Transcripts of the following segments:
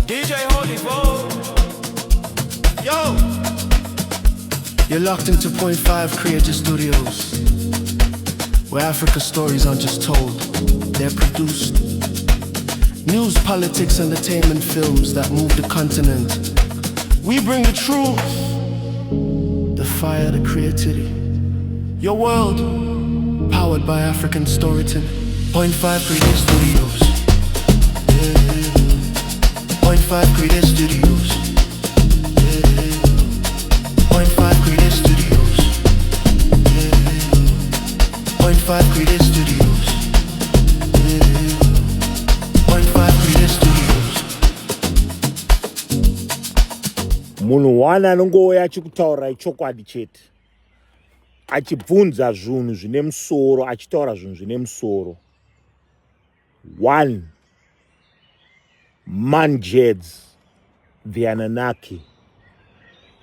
DJ Holy Bo. Yo! You're locked into Point 5 Creative Studios, where Africa stories aren't just told, they're produced. News, politics, entertainment films that move the continent. We bring the truth, the fire, the creativity. Your world, powered by African storytelling. Point 5 Creative Studios. Yeah. Point 5 Creative Studios. Yeah. Point 5 Creative Studios. Yeah. Point 5 Creative Studios. Yeah. Point 5 Creative Studios. Munhu one anongouya achikutaurirai chokwadi chete, achibvunza zvinhu zvine musoro, achitaura zvinhu zvine musoro. One Manjeds, the Anunnaki,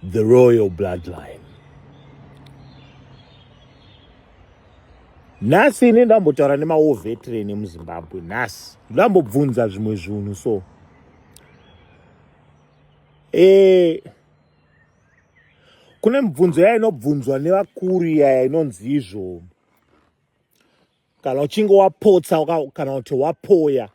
the royal bloodline. Nhasi ini ndambotaura nemawar veteran emuZimbabwe. Nhasi ndambobvunza zvimwe zvinhu. So kune mibvunzo yaya inobvunzwa nevakuru iyaya inonzi izvo kana uchinge wapotsa kana kuti wapoya,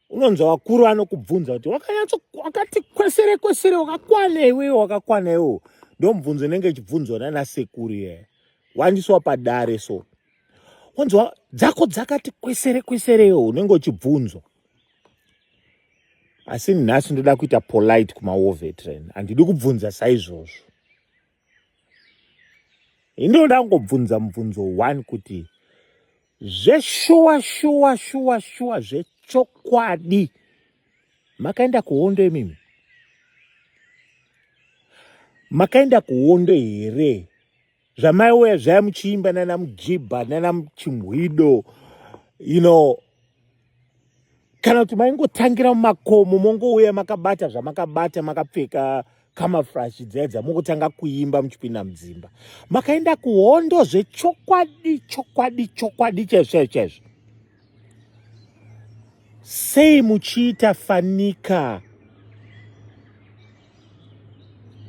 unonzwa vakuru vanokubvunza kuti wakanyatso wakati kwesere kwesere, wakakwana iwewe, wakakwana iwewe. Ndo mubvunzo inenge ichibvunzwa nana sekuru iyaya wandiswa padare. So wanzwa dzako dzakati kwesere kwesere iwe unenge uchibvunzwa. Asi nhasi ndoda kuita polite kumawar veteran, handidi kubvunza saizvozvo. Ndinoda kungobvunza mubvunzo one kuti zveshuwa shuwa shuwa shuwa zvechokwadi makaenda kuhondo imimi? Makaenda kuhondo here? Zvamaiuya zvaya muchiimba nana Mujibha nana Muchimhwido, kana kuti maingotangira mumakomo, mongouya makabata zvamakabata, makapfeka camouflage dzaya dzamongotanga kuimba muchipinda mudzimba? Makaenda kuhondo zvechokwadi chokwadi chokwadi chaizvo chaizvo chaizvo? Sei muchiita fanika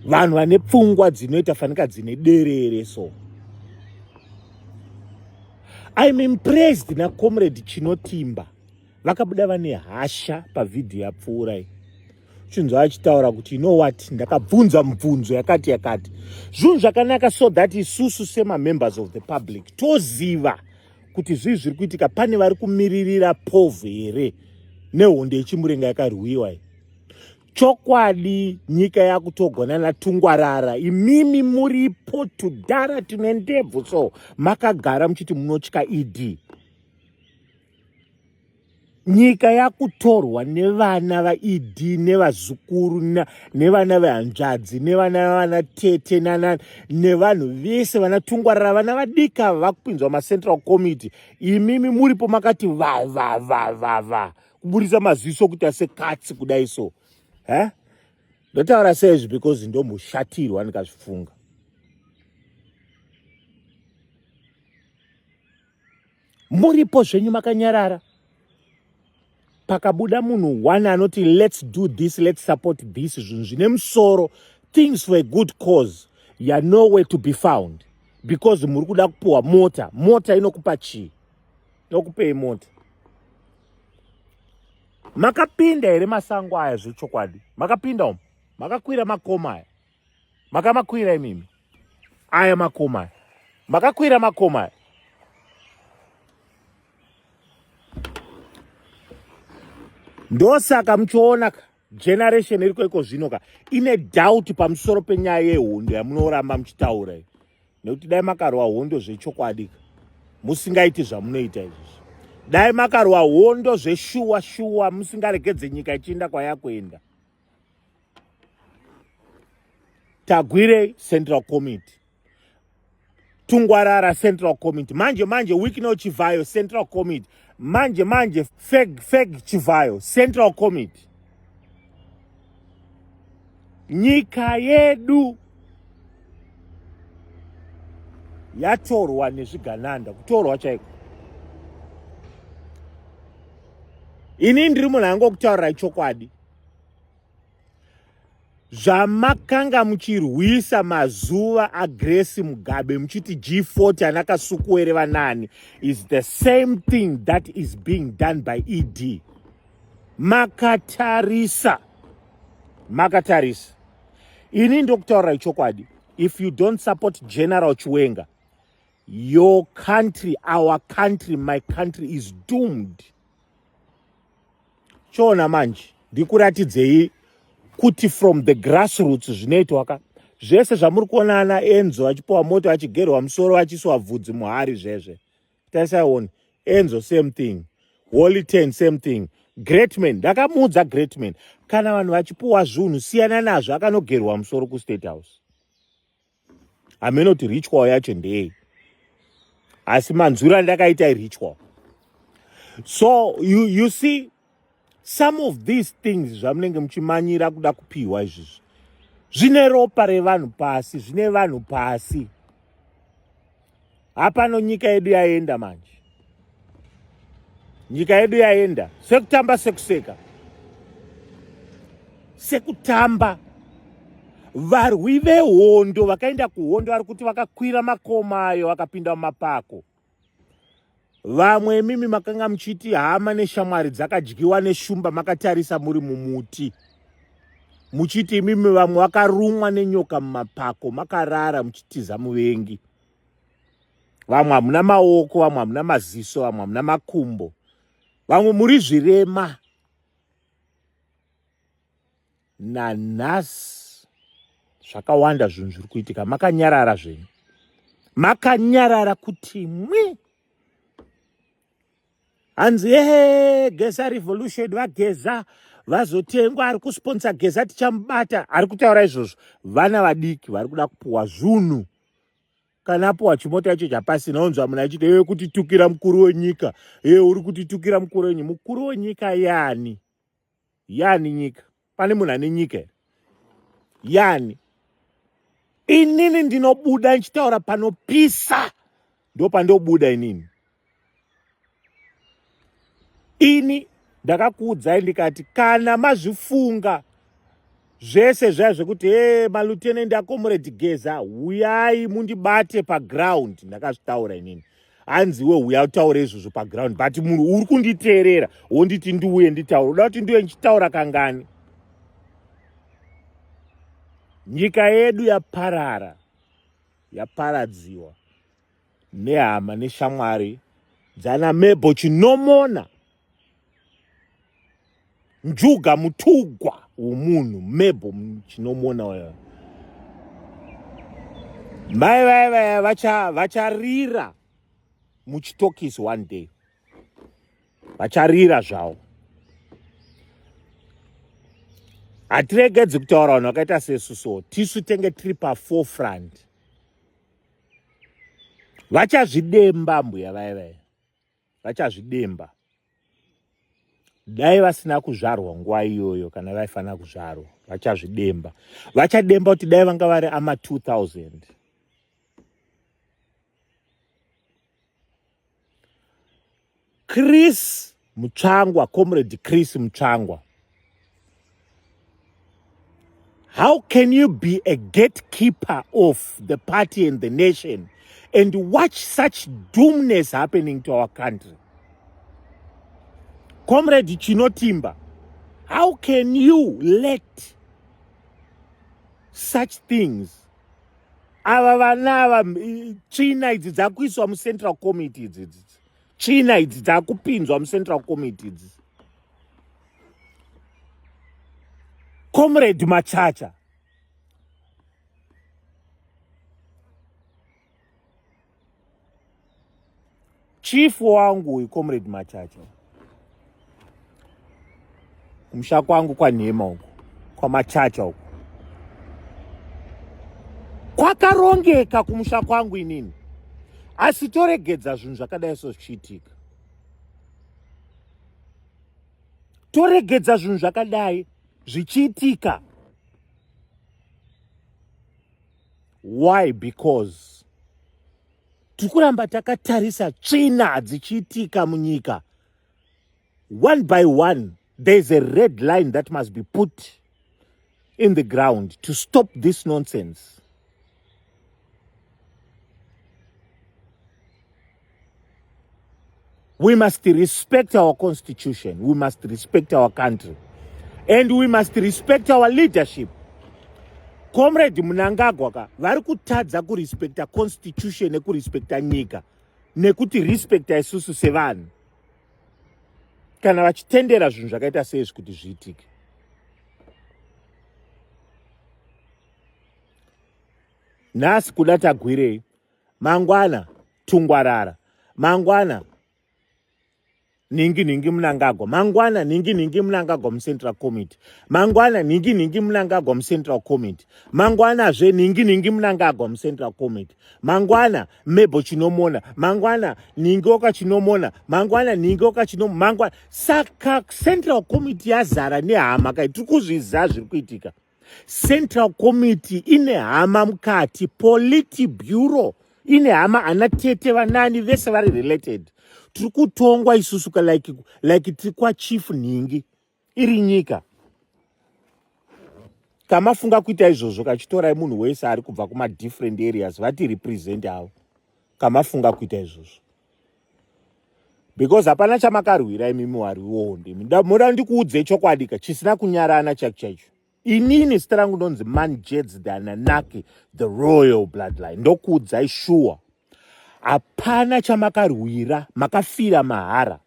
vanhu vane pfungwa dzinoita fanika dzine derere? So I'm impressed naComrade Chinotimba. Vakabuda vane hasha pavhidhiyo yapfuura iyi, chinzwa achitaura kuti, "You know what, ndakabvunza mubvunzo yakati yakati." Zvinhu zvakanaka so that isusu semamembers of the public toziva kuti zvii zviri kuitika. Pane vari kumiririra povhu here nehondo yeChimurenga yakarwiwa iyi? Chokwadi nyika yakutogona natungwarara. Imimi muripo tudhara tine ndebvu, so makagara muchiti munotya ED. Nyika yakutorwa nevana vaED nevazukuru nevana vehanzvadzi nevana vana tete nana nevanhu vese vanatungwarara. Vana vadika vakupinzwa macentral committee. Imimi muripo makati vavavavava kuburisa maziso kuita sekatsi kudai. So he ndotaura seizvi because ndomboshatirwa ndikazvifunga. Muripo zvenyu makanyarara. Pakabuda munhu one anoti, "Let's do this, let's support this," zvinhu zvine musoro, things for a good cause, you're nowhere to be found because muri kuda kupuwa mota. Mota inokupa chii? Inokupei mota? Makapinda here masango aya zvechokwadi? Makapinda umu? Makakwira makomo aya? Makamakwira imimi aya makomo aya? Makakwira makomo aya? Ndosaka muchiona ka generation iriko iko zvino ka ine doubt pamusoro penyaya yehondo yamunoramba muchitaura iyi, nekuti dai makarwa hondo zvechokwadi ka musingaiti zvamunoita izvizvi. Dai makarwa hondo zveshuwa shuwa musingaregedze nyika ichienda kwayakuenda. Tagwirei Central Committee, Tungwarara Central Committee, manje manje Wicknell Chivayo Central Committee, manje manje Feg Feg Chivayo Central Committee. Nyika yedu yatorwa nezvigananda, kutorwa chaiko. Ini ndiri munhu angokutaurirai chokwadi. Zvamakanga muchirwisa mazuva aGrace Mugabe muchiti G40 ana Kasukuwere vanani is the same thing that is being done by ED. Makatarisa. Makatarisa. Ini ndokutaurirai chokwadi. If you don't support General Chiwenga, your country, our country, my country is doomed. Chiona manje ndikuratidzei kuti from the grassroots zvinoitwa ka zvese zvamuri kuona ana Enzo achipiwa moto achigerwa musoro achiiswa bvudzi muhari zvezve tarisaione Enzo same thing Holy Ten same thing Great man ndakamuudza Great man kana vanhu vachipiwa zvinhu siyana nazvo akanogerwa musoro kustate house hameno kuti ritual yacho ndeyei asi manzwiro andakaita iritual so you, you see some of these things zvamunenge muchimanyira kuda kupiwa izvizvi zvine ropa revanhu pasi zvine vanhu pasi hapano nyika yedu yaenda manje nyika yedu yaenda sekutamba sekuseka sekutamba varwi vehondo vakaenda kuhondo vari kuti vakakwira makomo ayo vakapinda mumapako vamwe imimi makanga muchiti hama neshamwari dzakadyiwa neshumba makatarisa muri mumuti muchiti imimi vamwe vakarumwa nenyoka mumapako makarara muchitiza muvengi vamwe hamuna maoko vamwe hamuna maziso vamwe hamuna makumbo vamwe muri zvirema nanhasi zvakawanda zvinhu zviri kuitika makanyarara zvenyu makanyarara kuti mwi hanzi ehe geza revolution vageza vazotengwa ari kusponsa geza tichamubata ari kutaura izvozvo vana vadiki vari kuda kupuhwa zvunhu kana apuwa chimota icho chapasina onzwa munhu achiti ee kutitukira mukuru wenyika ee uri kutitukira mukuru wenyika mukuru wenyika yani yani nyika pane munhu ane nyika here yani inini ndinobuda ndichitaura panopisa ndopandobuda inini ini ndakakuudzai ndikati kana mazvifunga zvese zvaya zvekuti e malutenant acomrade geza huyai mundibate paground ndakazvitaura inini hanzi iwe huya utaure izvozvo paground but munhu uri kunditeerera wonditi ndiuye nditaure uda kuti ndiuye ndichitaura kangani nyika yedu yaparara yaparadziwa nehama neshamwari dzana mebo chinomona njuga mutugwa womunhu mebo chinomona uyo mai vaya vaya vacharira muchitokisi one day vacharira zvavo hatiregedzi kutaura vanhu vakaita sesu so tisu tenge tiri paforefront vachazvidemba mbuya vaya vaya vachazvidemba dai vasina kuzvarwa nguva iyoyo kana vaifanira kuzvarwa vachazvidemba vachademba kuti dai vanga vari ama 2000 Chris Mutsvangwa, Comrade Chris Mutsvangwa. How can you be a gatekeeper of the party and the nation and watch such doomness happening to our country? Comrade Chinotimba, how can you let such things ava vana ava tsvina idzi dzakuiswa mucentral committee idzi idzi tsvina idzi dzakupinzwa mucentral committee idzi comrade machacha Chief wangu uyu comrade Machacha. Kumusha kwangu kwaNhema uko, kwaMachacha uko. Kwakarongeka kumusha kwangu inini. Asi toregedza zvinhu zvakadai so zvichiitika. Toregedza zvinhu zvakadai zvichiitika. Why? Because tiri kuramba takatarisa tsvina dzichiitika munyika. One by one, there's a red line that must be put in the ground to stop this nonsense. We must respect our constitution. We must respect our country. And we must respect our leadership. Comrade Mnangagwa ka vari kutadza kurespecta constitution nekurespecta nyika nekuti respecta isusu sevanhu kana vachitendera zvinhu zvakaita seizvi kuti zviitike. Nhasi kuda tagwirei, mangwana tungwarara, mangwana nhingi nhingi Mnangagwa, mangwana nhingi nhingi Mnangagwa mucentral committee, mangwana nhingi nhingi Mnangagwa mucentral committee, mangwanazve nhingi nhingi Mnangagwa mucentral committee, mangwana Mebo Chinomona, mangwana nhingi oka Chinomona, mangwana nhingi oka Chinomona, mangwana. Saka central committee yazara nehama kai, tiri kuzviziva zviri kuitika. Central Committee ine hama mukati, Politburo ine hama, ana tete vanani vese vari related. Tiri kutongwa isusu ka like, like tiri kwachief nhingi iri nyika. Kamafunga kuita izvozvo kachitorai munhu wese ari kubva kumadifferent areas vati represent avo. Kamafunga kuita izvozvo because hapana chamakarwira imimi wariwo ndimi moda ndikuudze chokwadi ka chisina kunyarana chaicho chaicho. Inini zita rangu ndonzi Man Jeds the Ananaki, the royal bloodline. Ndokuudzai shuwa, hapana chamakarwira, makafira mahara.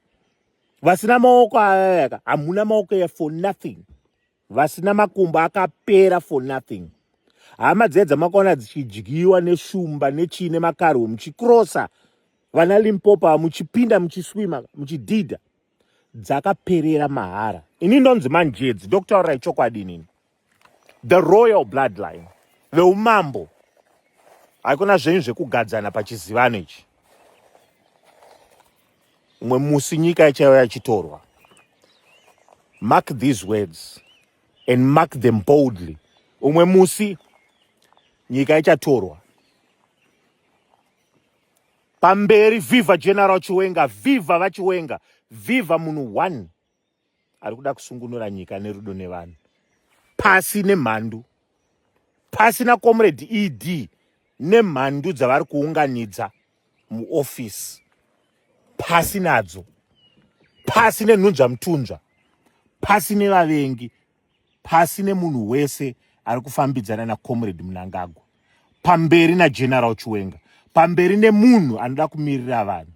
Vasina maoko ayayaka, hamuna maoko ya for nothing. Vasina makumbo akapera for nothing. Hama dziya dzamakaona dzichidyiwa neshumba nechii nemakarwe muchikrosa vana Limpopo muchipinda muchiswima muchidhidha, dzakaperera mahara. Ini ndonzi Manjedzi, ndokutaurirai chokwadi inini. The royal bloodline veumambo, haikona zvenyu zvekugadzana pachizivano ichi. Umwe musi nyika ichaiva yachitorwa. Mark these words and mark them boldly. Umwe musi nyika ichatorwa. Pamberi viva General Chiwenga, viva vaChiwenga, viva munhu one ari kuda kusungunura nyika nerudo nevanhu. Pasi nemhandu, pasi naComrade ED nemhandu dzavari kuunganidza muofisi, pasi nadzo, pasi nenhunzva mutunzva, pasi nevavengi, pasi nemunhu wese ari kufambidzana naComrade Mnangagwa, pamberi naGeneral Chiwenga, pamberi nemunhu anoda kumirira vanhu.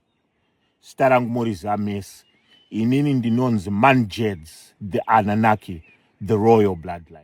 Zita rangu moriziva mese, inini ndinonzi Manjeds the Ananaki, the royal bloodline.